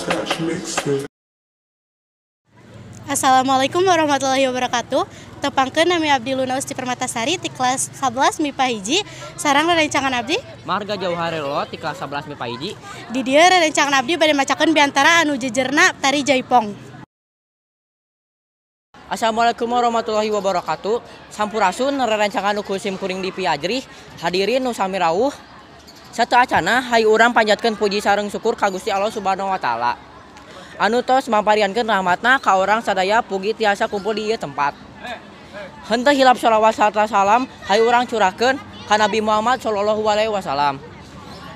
Scratch mixtape. Assalamualaikum warahmatullahi wabarakatuh. Tepangkeun nami Abdi Luna Usti Permatasari ti kelas 11 MIPA 1 sareng rerencangan abdi Marga Jauharelo ti kelas 11 MIPA 1. Di dieu rerencangan abdi bade macakeun biantara anu jejerna tari Jaipong. Assalamualaikum warahmatullahi wabarakatuh. Sampurasun rerencangan nu ku sim kuring di Piajrih, hadirin nu sami rawuh. Satu acana hayu urang panjatkeun puji sareng syukur ka Gusti Allah Subhanahu wa taala. Anu tos mampariankeun rahmatna ka urang sadaya pugi tiasa kumpul di ieu tempat. Henteu hilap sholawat sarta salam hayu urang curahkeun ka Nabi Muhammad sallallahu alaihi wasallam.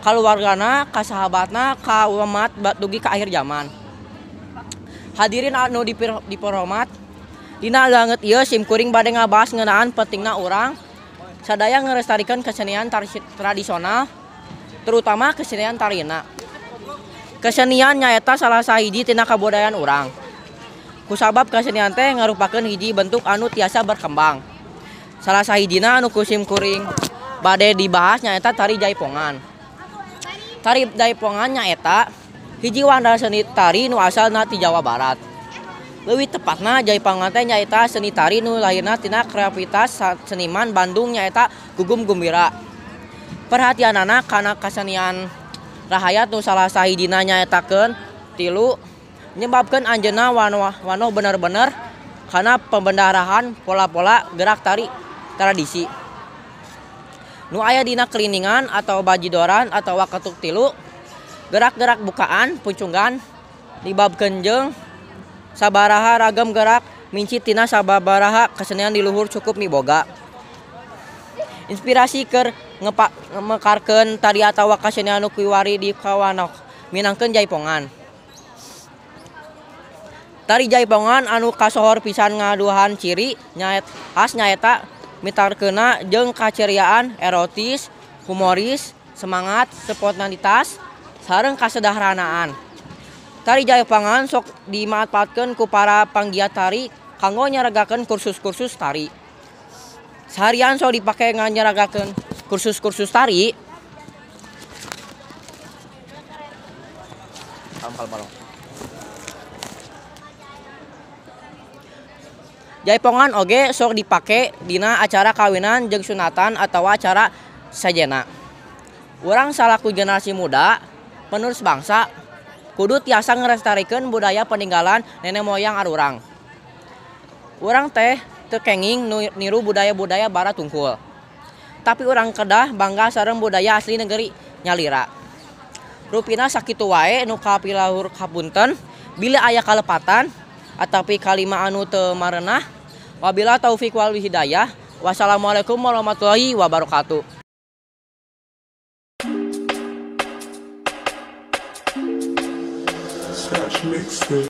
Kaluwargana, ka sahabatna, ka umat dugi ka akhir zaman. Hadirin anu diperhormat, dina danget ieu sim kuring bade ngabahas ngeunaan pentingna urang sadaya ngelestarikeun kesenian tradisional, terutama kesenian tarina. Kesenian nyaeta salah sahiji tina kabudayaan urang. Kusabab kesenian teh ngarupakeun hiji bentuk anu tiasa berkembang. Salah sahijina anu ku sim kuring bade dibahas nyaeta tari Jaipongan. Tari Jaipongan nyaeta hiji wanda seni tari nu asalna ti Jawa Barat. Leuwih tepatna Jaipongan teh nyaeta seni tari nu lahirna tina kreativitas seniman Bandung nyaeta Gugum Gumbira. Perhatianana kana kesenian rahayat nu salah sahijina nyaetakeun tilu nyebabkeun anjeunna wanoh bener-bener kana pembendaharahan pola-pola gerak tari tradisi. Nu aya dina keliningan atau bajidoran atawa ketuk tilu, gerak-gerak bukaan pucungan dibabkeun jeung sabaraha ragam gerak minci tina sababaraha kesenian di luhur cukup miboga. Inspirasi keur ngemekarkeun tari atawa kesenian nu kiwari di kawanok minangkeun Jaipongan. Tari Jaipongan anu kasohor pisan ngaduhan ciri khas nyaeta mitarkeunna jeung kaceriaan erotis, humoris, semangat, spontanitas, sareng kasederhanaan. Tari Jaipongan sok dimanfaatkeun ku para panggiat tari kanggo nyaragakeun kursus-kursus tari. Seharian sok dipake nganyaragakeun kursus-kursus tari. Jaipongan oge sok dipake dina acara kawinan jeung sunatan atawa acara sajena. Urang salaku generasi muda, penerus bangsa, kudu tiasa ngelestarikeun budaya peninggalan nenek moyang arurang. Urang teh teu kenging niru budaya-budaya barat tungkul. Tapi urang kedah bangga sareng budaya asli negeri nyalira. Rupina sakitu wae nu kapilahur hapunten, bila aya kalepatan atapi kalima anu teu marenah. Wabila taufik wal hidayah. Wassalamualaikum warahmatullahi wabarakatuh. Scratch mixtape.